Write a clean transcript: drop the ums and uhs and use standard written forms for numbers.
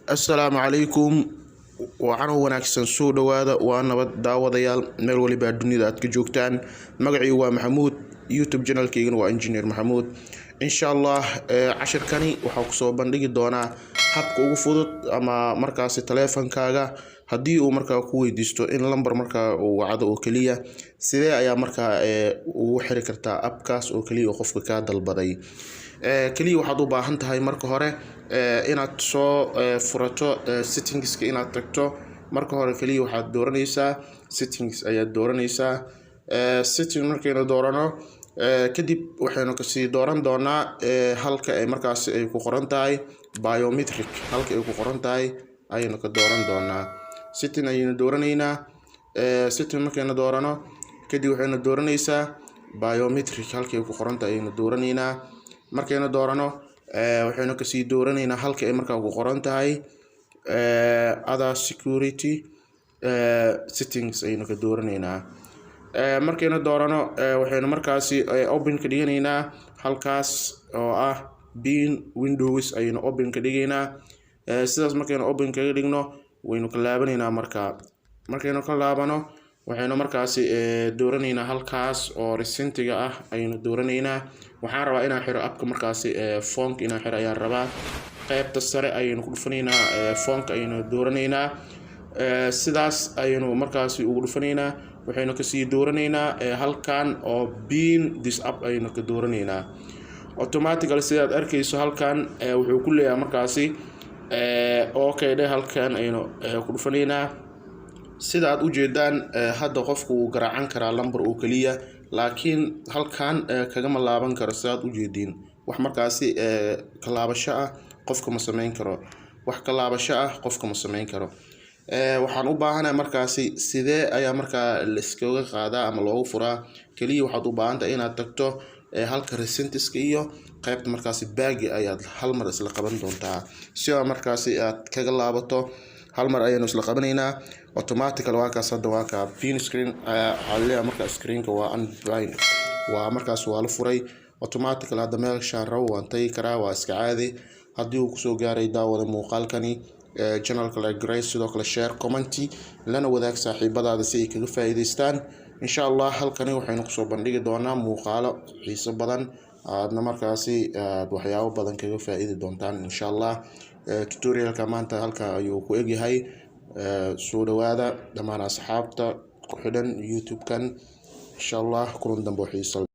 Assalaamu calaykum, wacan wanaagsan, soo dhowaada, waa nabad daawadayaal meel walibaa dunida aad ka joogtaan. Magacii waa Maxamuud, YouTube channelkeygana waa Engineer Maxamuud. Insha Allah cashirkani waxaa kusoo bandhigi doonaa habka ugu fudud ama markaasi taleefankaaga haddii uu markaa ku weydiisto in lambar markaa uu wacdo oo keliya, sidee ayaa markaa ugu xiri kartaa appkaas oo keliya oo qofka kaa dalbaday. Keliya waxaad u baahan tahay marka hore inaad soo furato settingska, inaad tagto. Marka hore keliya waxaad dooranaysaa settings ayaad dooranaysaa. Setting markaynu doorano kadib, waxaynu kasii dooran doonaa halka ay markaasi ay ku qoran tahay biometric. Halka ay ku qoran tahay ayaynu ka dooran doonaa. Setting ayaynu dooranaynaa. Setting markaynu doorano kadib, waxaynu dooranaysaa biometric. Halka ay ku qoran tahay ayaynu dooranaynaa. Markaynu doorano, waxaynu kasii dooranaynaa halka ay markaa ku qoran tahay other security settings ayaynu ka dooranaynaa. Markaynu doorano, waxaynu markaasi open ka dhiganaynaa halkaas oo ah pin windows ayaynu open ka dhigaynaa. Sidaas markaynu open kaga dhigno, waynu ka laabanaynaa. Markaa markaynu ka laabano, waxaynu markaasi dooranaynaa halkaas oo recentiga ah ayaynu dooranaynaa. Waxaan rabaa inaan xiro appka markaasi phoneka, inaan xiro ayaan rabaa. Qaybta sare ayaynu ku dhufanaynaa, phoneka ayaynu dooranaynaa. Sidaas ayaynu markaasi ugu dhufanaynaa. Waxaynu kasii dooranaynaa halkan oo pin this app ayaynu ka dooranaynaa. Automatically, sidaad arkayso, halkan wuxuu ku leeyahay markaasi okay dhe. Halkan ayaynu ku dhufanaynaa. Sida aad ujeedaan, hadda qofku wuu garaacan karaa lambar oo keliya, laakiin halkan kagama laaban karo. Sidaad ujeediin, wax markaasi ka laabasho ah qofka ma sameyn karo. Wax ka laabasho ah qofka ma sameyn karo. Waxaan u baahanahay markaasi, sidee ayaa markaa la iskaga qaadaa ama loogu furaa? Keliya waxaad u baahan tahay inaad tagto halka recentiska iyo qaybta markaasi backgi ayaad hal mar isla qaban doontaa si oo markaasi aad kaga laabato. Hal mar ayaynu isla qabanaynaa. Automatically waa kaas. Hadda waa kaa pin screen waxaa leeyahay. Marka screenka waa unbind, waa markaas waa la furay automatically. Hadda meeshaan rabo waan tagi karaa, waa iska caadi. Haddii uu kusoo gaaray, daawada, muuqaalkani, channelka like garee, sidoo kale share, comment, lana wadaag saaxiibadaada si ay kaga faa'iidaystaan. Insha Allah halkani waxaynu kusoo bandhigi doonaa muuqaalo xiiso badan, aadna markaasi aad waxyaabo badan kaga faa'iidi doontaan, insha Allah. Tutorialka maanta halka ayuu ku egyahay. Soo dhawaada dhammaan asxaabta ku xidhan YouTube-kan. Insha Allah kulan dambe oo xiiso.